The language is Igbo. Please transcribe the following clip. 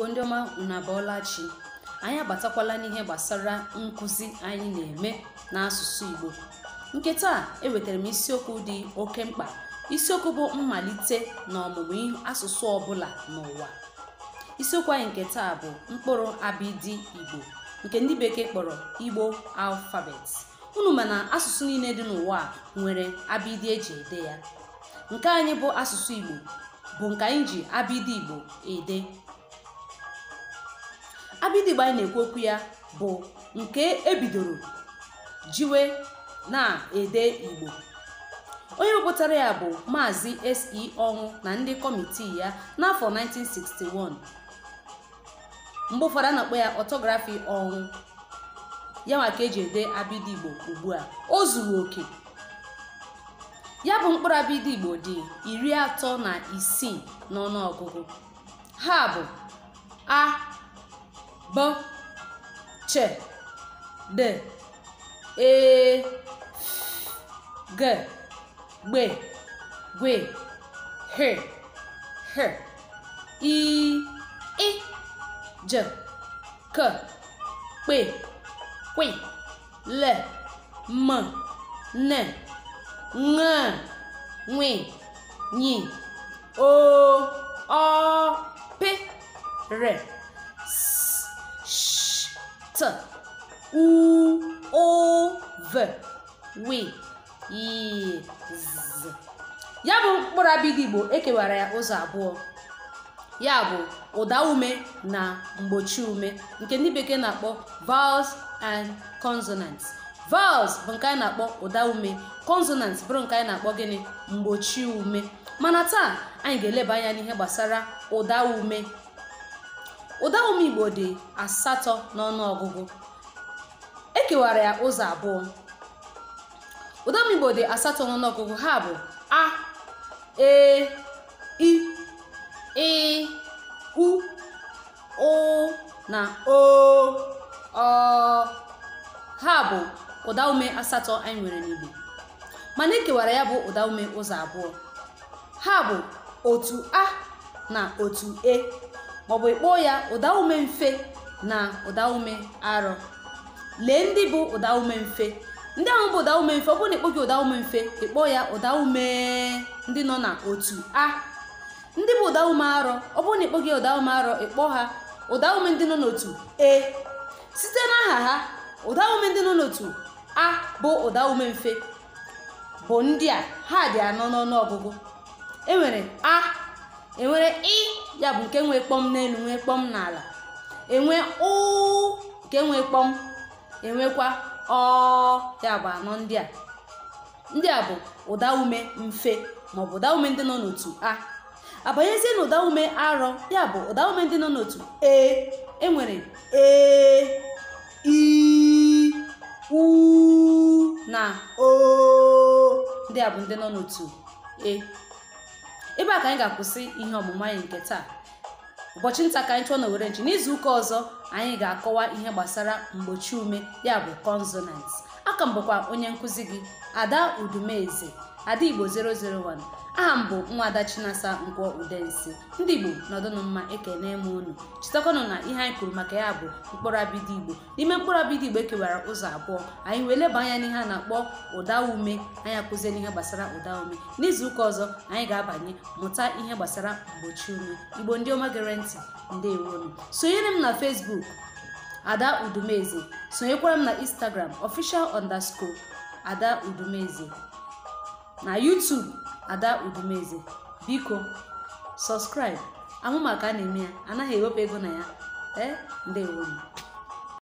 Igbo ndị ọma, unu abọọla chi. Anyị abatakwala n'ihe gbasara nkụzi anyị na-eme n'asụsụ Igbo. Nke taa, ewetara m isiokwu dị oke mkpa. Isiokwu bụ mmalite na ọmụmụ asụsụ ọbụla n'ụwa. Isiokwu anyị nke taa bụ mkpụrụ abịdị Igbo, nke ndị bekee kpọrọ Igbo alphabet. Unu ma na asụsụ niile dị n'ụwa a nwere abịdị eji ede ya. Nke anyị bụ asụsụ Igbo bụ nke anyị ji abịdị Igbo ede. Abịdị Igbo anyị na-ekwu okwu ya bụ nke ebidoro jiwe na-ede Igbo. Onye wepụtara ya bụ Maazị S.E. Ọnwụ na ndị kọmitii ya n'afọ 1961. Mgbe ụfọdụ a na-akpọ ya ọtọgrafi Ọnwụ. Ya nwa ka eji ede abịdị Igbo ugbu a. O zuru oke. Ya bụ mkpụrụ abịdị Igbo dị 36 n'ọnụọgụgụ. Ha bụ A, B, Ch, D, E, F, G, Gb, Gw, H, H, I, Ị, J, K, Kp, Qu, L, M, N, Ṅ, Nw, Ny, O, Ọ, P, R, S, Sh, T, U, O, V, W, Y, Z. Ya bụ mkpụrụ abịdị Igbo ekewara ya ụzọ abụọ, ya bụ ụda ume na mgbochi ume, nke ndị bekee na-akpọ vowels and consonants. Vowels bụ nke anyị na-akpọ ụda ume, consonants bụrụ nke anyị na-akpọ gịnị? Mgbochi ume. Mana taa anyị ga-eleba anya n'ihe gbasara ụda ume. Ụda ume Igbo dị 8 n'ọnụọgụgụ. Ekewara ya ụzọ abụọ. Ụda ume Igbo dị 8 n'ọnụọgụgụ. Ha bụ A, E, I, Ị, U, Ụ na O, Ọ. Ha bụ ụda ume 8 anyị nwere n'Igbo. Mana ekewara ya bụ ụda ume ụzọ abụọ. Ha bụ otu A na otu E, maọbụ ịkpọọ ya ụda ume mfe na ụda ume arọ. Lee ndị bụ ụda ume mfe. Ndị ahụ bụ ụda ume mfe, ọ bụrụ na ịkpọ gị ụda ume mfe, ịkpọọ ya ụda ume ndị nọ na otu A. Ndị bụ ụda ume arọ, ọ bụrụ na ịkpọ gị ụda ume arọ, ịkpọ ha ụda ume ndị nọ n'otu E. Site n'aha ha, ụda ume ndị nọ n'otu A bụ ụda ume mfe bụ ndị a. Ha dị 4 n'ọnụọgụgụ. E nwere A, enwere I, ya bụ nke nwee kpọm n'elu nwee kpọm n'ala, enwe Ụ nke nwee kpọm, enwekwa Ọ. Ya bụ 4 ndị a. Ndị a bụ ụda ume mfe maọbụ ụda ume ndị nọ n'otu A. Abanyezie na ụda ume arọ, ya bụ ụda ume ndị nọ n'otu E. Enwere E, I, U na O. Ndị a bụ ndị nọ n'otu E. Ebe a ka anyị ga-akwụsị ihe ọmụmụ anyị nke taa. Ụbọchị nta ka anyị chụọ n'owere nchi. N'izu ụka ọzọ anyị ga-akọwa ihe gbasara mgbochi ume, ya bụ consonants. Aka m bụkwa onye nkụzi gị, Ada Udumeze, Ada Igbo 001. Aha m bụ Nwaada Chinasa Nkwọ Udensi. Ndị Igbo, nọdụnụ mma, ekene m unu. Chetakwanụ na ihe anyị kwuru maka ya bụ mkpụrụ abịdị Igbo. N'ime mkpụrụ abịdị Igbo ekewara ụzọ abụọ. Anyị wee leba anya n'ihe a na-akpọ ụda ume. Anyị akụzie n'ihe gbasara ụda ume. N'izu ụka ọzọ anyị ga-abanye mụta ihe gbasara mgbochi ume. Igbo ndị ọma gere ntị, ndewonu. Sonyere m na Facebook, Ada Udumeze. Sonyekwara m na Instagram, official_Ada Udumeze, na YouTube, Ada Udumeze. Biko subscribe. Ahụ maka a na-eme ya, anaghị ewepụ ego na ya. Ndewonu.